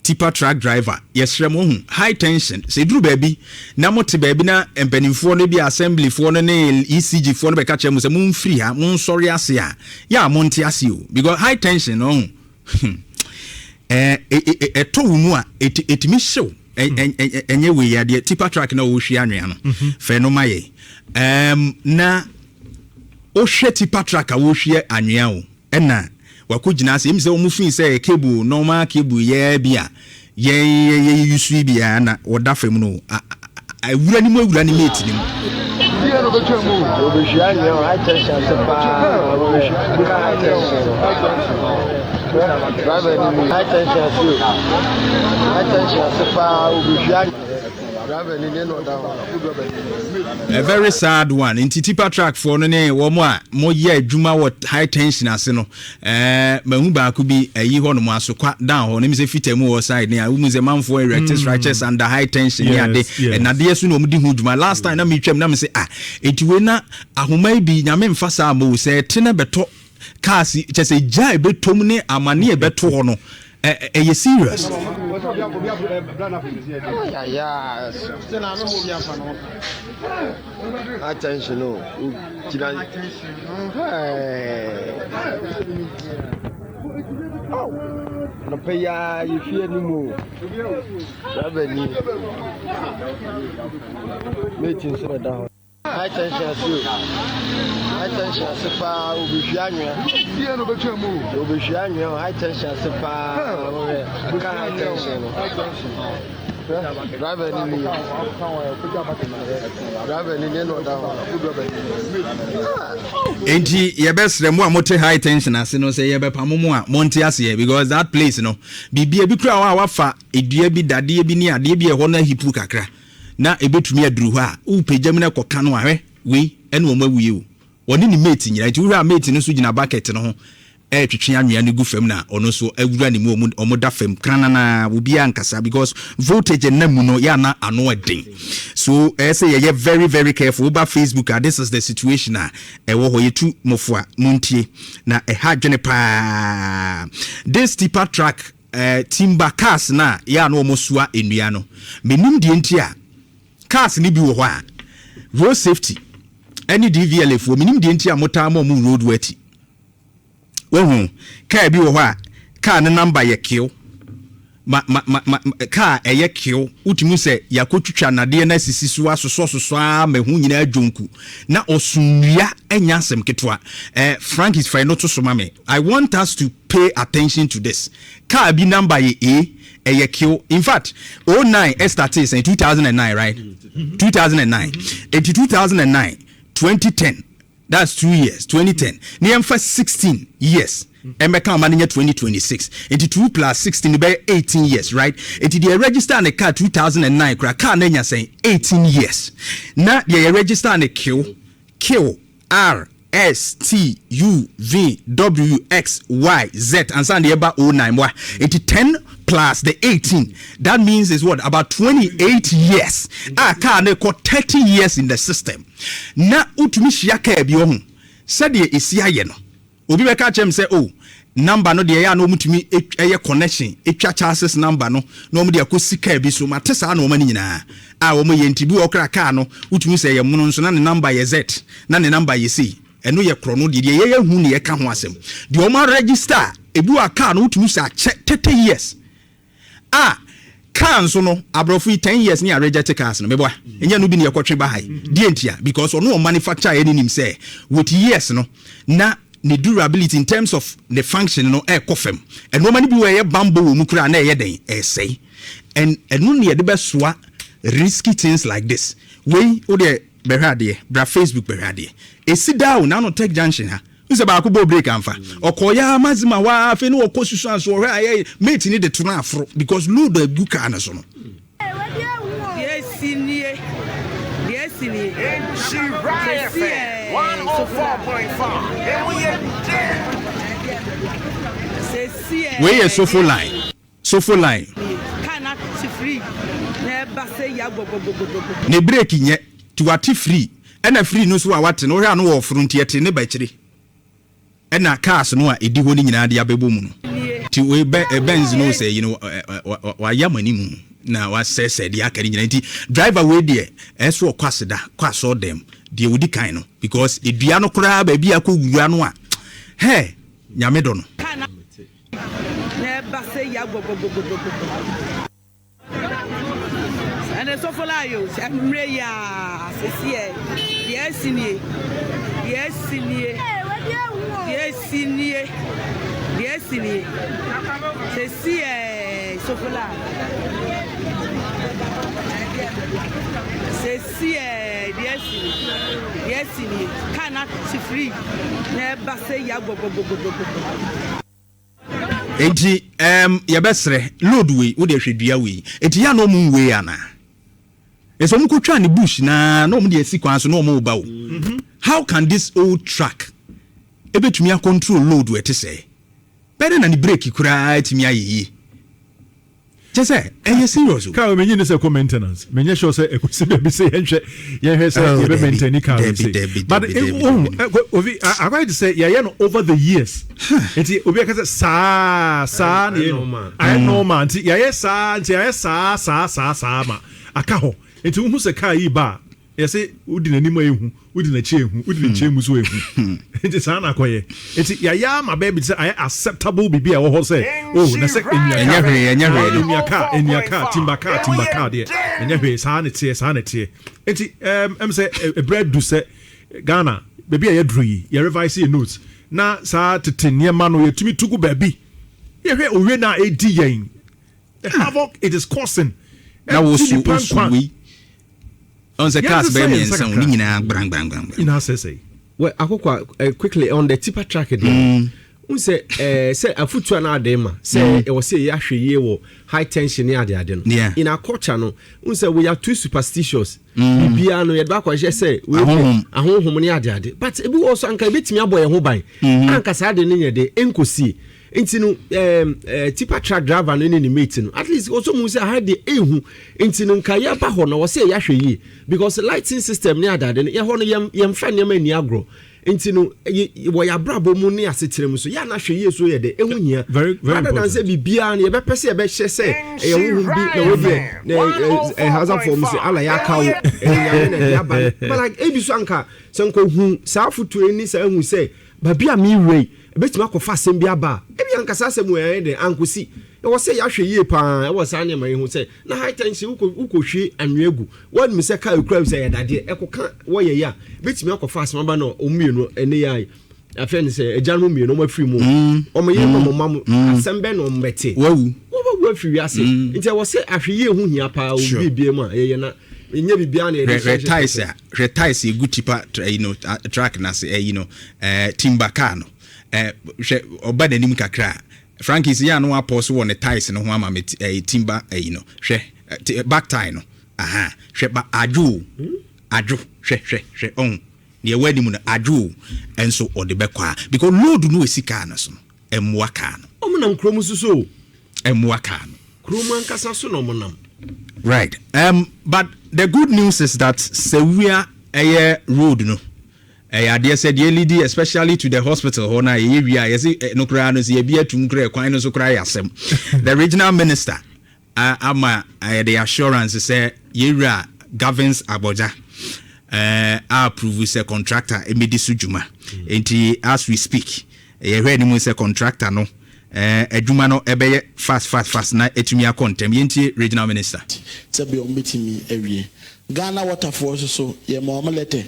Tipper truck driver, yɛsrɛ mo hu high tension sɛ ɛduru baabi na mote baabi na mpanimfoɔ no bi, assemblyfoɔ no ne ECG foɔ no bɛka kyerɛ mo sɛ momfiri ha, monsɔre ase a, yɛ a monte ase o, because high tension no ɔhu ɛtɔ wo mu a, ɛtumi hyew. Ɛnyɛ wei adeɛ. Tipper truck na wɔhwie anwea no fɛ no ma yɛ na wohwɛ tipper truck a wɔhwie anwea o, ɛna wakɔ gyina ase ɛmi sɛ wɔn fi sɛ cable, normal cable yɛ bi a yɛn yɛ yusu bi a na wɔda fam no, awura ne mu, awura ne mate ne mu. Obehwie anwea o, high tension ase paa. Obehwie ka high tension. Driver ni mu high tension ase o. High tension ase paa, obehwie anwea. Driver ni ne na ɔda hɔ. A very sad one. Nti tipper truck foɔ no ne wɔn a moyɛ adwuma wɔ high tension ase no, mahu baako bi ayi hɔ nom asokwa down hɔ ne mi sɛ fita mu wɔ side ne a womu sɛ manfoɔ erect structures under high tension ne ade ɛnadeɛ so na wɔn di ho dwuma. Last time na mi twam na mi sɛ, ah, eti wei na ahoma yi bi, Nyame nfa saa mo sɛ ɛte na bɛtɔ cars kyɛ sɛ gya a ɛbɛtɔm ne amane a ɛbɛto hɔ no, ɛyɛ serious. Yaya, high tension o. Gyina. Nɔpɛ yi a yɛfie anim o. Driver ni. Mate nso na ɛda hɔ. High tension ase o. High tension ase paa, obehwie anwea. Obehwie anwea o, high tension ase paa. Wɔhwɛ ka high tension no. Driver ni ni. Driver ni ne na ɔda hɔ. Nti yɛbɛsrɛ mo a mote high tension ase no sɛ yɛbɛpamo mo a, monte aseɛ, because that place no, biribia bi kura hɔ a wafa edua bi, dadeɛ bi ne adeɛ bi a ɛhɔ no ahipu kakra na ɛbɛtumi aduru hɔ a wopagya mu no kɔka no ahwɛ wei ɛne wɔn awie o. Wɔne ne mate nyinaa nti wohwɛ a, mate no nso gyina bucket no ho ɛretwetwe anwea no gu fam na ɔno nso awura ne mu. Ɔmo da fam kranana, obiara nkasa because voltage ɛnam mu no yɛ ana ano ɛden. So ɛyɛ sɛ yɛyɛ very very careful. Woba Facebook a, this is the situation a ɛwɔ hɔ. Yɛtu mɔfo a montie na ɛha adwene paa. This tipper truck, timber cars na yɛ a na wɔn soa nnua no, menim deɛ nti a cars ni bi wɔ hɔ a road safety ɛne DVLA foɔ, menim deɛ nti a motaa ma ɔmo road worthy. Wahu kaa bi wɔ hɔ a kaa ne number yɛ kill ma ma ma ma kaa ɛyɛ kill, wotumi sɛ yakɔtwitwa nadeɛ no asisi so asosɔ a ma ɛho nyinaa dwonku na ɔsonnua. Ɛnya asɛm ketewa. Frank is fine no to so ma me. I want us to pay attention to this. Kaa bi number yɛ A, ɛyɛ kill. In fact, 09 ɛstart sɛn? 2009, right? 2009. Eti 2009, 2010, that's 2 years. 2010 ne yɛmfa 16 years ɛmɛka ɔma no nyɛ 2026. Nti 2 plus 16 bɛyɛ 18 years, right? Nti deɛ register ne car 2009 kora, car no anya sɛn? 18 years. Na deɛ yɛ register ne Q Q R S T U V W X Y Z ansa na yɛba 09 wa. Nti 10 plus the 18, that means is what? About 28 years a car no kɔ 30 years in the system. Na wotumi hyia car bi wɔ ho sɛdeɛ ɛsi ayɛ no, obi bɛka kyerɛ m sɛ, oh, number no deɛ ɛyɛ a na wɔmutumi ɛyɛ connection, ɛtwa chassis number no na wɔn de akɔsi car bi so. Mate saa na wɔn ani nyinaa a wɔn yɛ. Nti bi wɔ kora car no, wotumi sɛ ɛyɛ mono nso na ne number yɛ Z na ne number yɛ C. Ɛno yɛ korɔ no deɛ yɛyɛ hu ne yɛka ho asɛm deɛ wɔn aregister. Ebi wɔ car no, wotumi sɛ akyɛ 30 years a car nso no, aborɔfo yi, 10 years ne areject cars no. Meboa ɛnyɛ no bi ne yɛkɔtwe ba ha yi deɛ ntia, because ɔno wɔ manufacture yɛ ne nim sɛ with years no na ne durability in terms of ne function no ɛɛkɔ fam. Ɛnneɛma no bi wɔ ɛyɛ bambɔ wɔ mu koraa na ɛyɛ den ɛɛsɛe, and ɛno ne yɛde bɛsoa risky things like this. Wei wo deɛ, bɛhwɛ adeɛ, bra Facebook bɛhwɛ adeɛ ɛsi daa o. Nano Tech Junction ha n sɛ baako bɔ break amfa, ɔkɔyɛ maximum waa, afei ne wɔkɔ susu anso ɔhwɛ ayɛ mate ne de to no aforo because load agu car no so no. Deɛ esi nie, deɛ esi nie. Nhyira FM 104.5. Emu yɛ dɛ. Sɛsi ɛ. Wei yɛ Sofo Line, Sofo Line. Kaa na te free na ɛba sɛ ya gbɔgbɔgbɔgbɔgbɔ. Ne break nyɛ nti wate free, ɛna free no nso a wate no, wohwɛ a no wɔ ɔforo nti ɛte ne ba akyire, ɛna cars no a ɛdi hɔ no nyinaa de abɛbɔ mu no. Nie. Nti wei bɛ Benz no sɛ yi no wayɛ ama anim na wasɛsɛ deɛ aka no nyina. Nti driver wei deɛ, ɛso ɔkɔ aseda kɔ asɔ dɛm deɛ ɔdi kan no, because edua no koraa baabi a akɔ wura no a, hɛ, Nyame dɔ no. Kaa na ɛba sɛ ya gbɔgbɔgbɔgbɔgbɔ. Ɛnɛ sɔfo la ayɛ o, mmerɛ yi a sɛsi ɛ, deɛ asi nie, deɛ asi nie, deɛ asi nie, deɛ asi nie, sɛsi ɛ, sɔfo la sɛsi ɛ, deɛ asi nie, deɛ asi nie, kaa na te firi na ɛba sɛ ya gbɔgbɔgbɔgbɔgbɔ. Nti yɛbɛsrɛ, load wei wode hwɛ dua wei, nti yɛ a na ɔmo nwei anaa ɛsɛ ɔmo kɔtwa ne bush na ɔmo de asi kwan so na ɔmo ba o. How can this old truck ebɛtumi acontrol load ɛte sɛ bɛrɛ na ne brake koraa atumi ayɛ yie? Kyɛ sɛ ɛyɛ serious o. Car menyi ne sɛ kɔ maintenance, menyɛ sure sɛ ɛkɔsi baabi sɛ yɛnhwɛ sɛ yɛbɛ maintain car no sɛ, but obi akɔyɛ te sɛ yɛayɛ no over the years, nti obi aka sɛ saa saa na yɛ no ayɛ normal, nti yɛayɛ saa, nti yɛayɛ saa saa saa saa ma aka hɔ. Nti wohu sɛ car yi ba a, yɛsɛ wodi n'anim a ehu, wodi n'akyi ehu, wodi ne nkyɛn mu so ehu, nti saa na akɔyɛ. Nti yɛayɛ ama baabi sɛ ayɛ acceptable, biribi a ɛwɔ hɔ sɛ oh, na sɛ nnua Ɛnyɛ hwee, ɛnyɛ hwee no. Nnua car, nnua car, timber car, timber car deɛ ɛnyɛ hwee. Saa na teɛ, saa na teɛ. Nti sɛ ɛbrɛ du sɛ Ghana baabi a yɛduru yi, yɛ revise yɛ notes na saa tete nneɛma no yɛtumi tugu baabi. Yɛhwɛ owie na edi yɛn, the havoc it is causing. Na wosu wosu wei ɔn sɛ cars bɛyɛ mmiɛnsa o, ne nyinaa gbrangbrangbran. Nyinaa sɛsɛe. Well, akokɔ, quickly on the tipper truck deɛ, n sɛ afutuo na ade ma sɛ ɛwɔ sɛ yɛ ahwɛ yie wɔ high tension ne ade ade no. In our culture no, n sɛ we are too superstitious. Biribiara no yɛde akɔhyɛ sɛ ahohom. Ahohom ne ade ade, but ebi wɔ so anka ebetumi abɔ yɛn ho ban, anka saa ade no nyɛ de nkosie. Nti no tipper truck driver no ne ne mate no, at least ɔsɔ mu sɛ aha de ehu, nti no nka yɛba hɔ no, wɔsɛ yɛahwɛ yie, because lighting system ne adade no yɛhɔ no, yɛmfa nneɛma ani agorɔ. Nti no wɔ yɛ abrabɔ mu ne asetena mu so, yɛ anahwɛ yie so yɛ de ehu hia Very, very rather than sɛ biribiara no yɛbɛpɛ sɛ yɛbɛhyɛ sɛ ɛyɛ honhom bi na wɔdeɛ na ɛ Hausafoɔ mu sɛ ala yɛ aka wo, ɛyɛ Nyame na ɛde aba no. But like ebi so anka sɛ nkɔhu saa afotuo yi ne saa ehu sɛ baabi a mewura yi ebɛtumi akɔfa asɛm bi aba a, ebi anka saa asɛm wɔ ɛyɛ de ankosi. Ɛwɔ sɛ yɛahwɛ yie paa ɛwɔ saa nneɛma yi ho sɛ na high tension wokɔhwie anwea gu, wɔnim sɛ kaa ekura sɛ ɛyɛ dadeɛ ɛkɔka wɔyɛ yi a, bɛtumi akɔfa asɛm aba na ɔmo mmienu ɛne yɛ a afɛn sɛ agya no mmienu ɔmo afiri mu, ɔmo yɛ ma ɔmo ma mo asɛm bɛn na ɔmo bɛte? Wawu. Wɔbɛwu afiri wiase. Nti ɛwɔ sɛ ahwɛ yie ho hia paa wɔ biribiara mu a yɛyɛ na nyɛ biribiara na yɛde hwɛ tyres a, hwɛ tyres egu tipper ɛyi no, truck n'ase ɛyi no, timber car no, hwɛ ɔba n'anim kakra a, Frankie si yɛ ano apɔ so wɔ ne tyres no ho ama me timber ɛyi no. Hwɛ back tyre no aha, hwɛ ba adwo o, adwo. Hwɛ, hwɛ, hwɛ, ɔho deɛ ɛwɔ anim no adwo o, ɛnso ɔde bɛkɔ a, because load no esi car no so no ɛmmoa car no. Ɔmo nam kurom soso o. Ɛmmoa car no. Kurom ankasa so na ɔmo nam. Right, but the good news is that Sewua ɛyɛ road no, ɛyɛ adeɛ sɛ deɛ lead especially to the hospital hɔ na yɛyɛ wie a, yɛsɛ no koraa no sɛ yɛbi atum koraa, ɛkwan no so koraa yɛ asɛm. The regional minister ama the assurance sɛ yɛwura Governs Agbodza approve sɛ contractor ɛmɛdi so dwuma. Nti as we speak, yɛhwɛ anim sɛ contractor no adwuma no ɛbɛyɛ fast fast fast na ɛtumi akɔ ntɛm. Yɛntie regional minister. Sɛbi, ɔmo bɛtumi awie. Ghana Waterfoɔ nso so, yɛma ɔmo letter.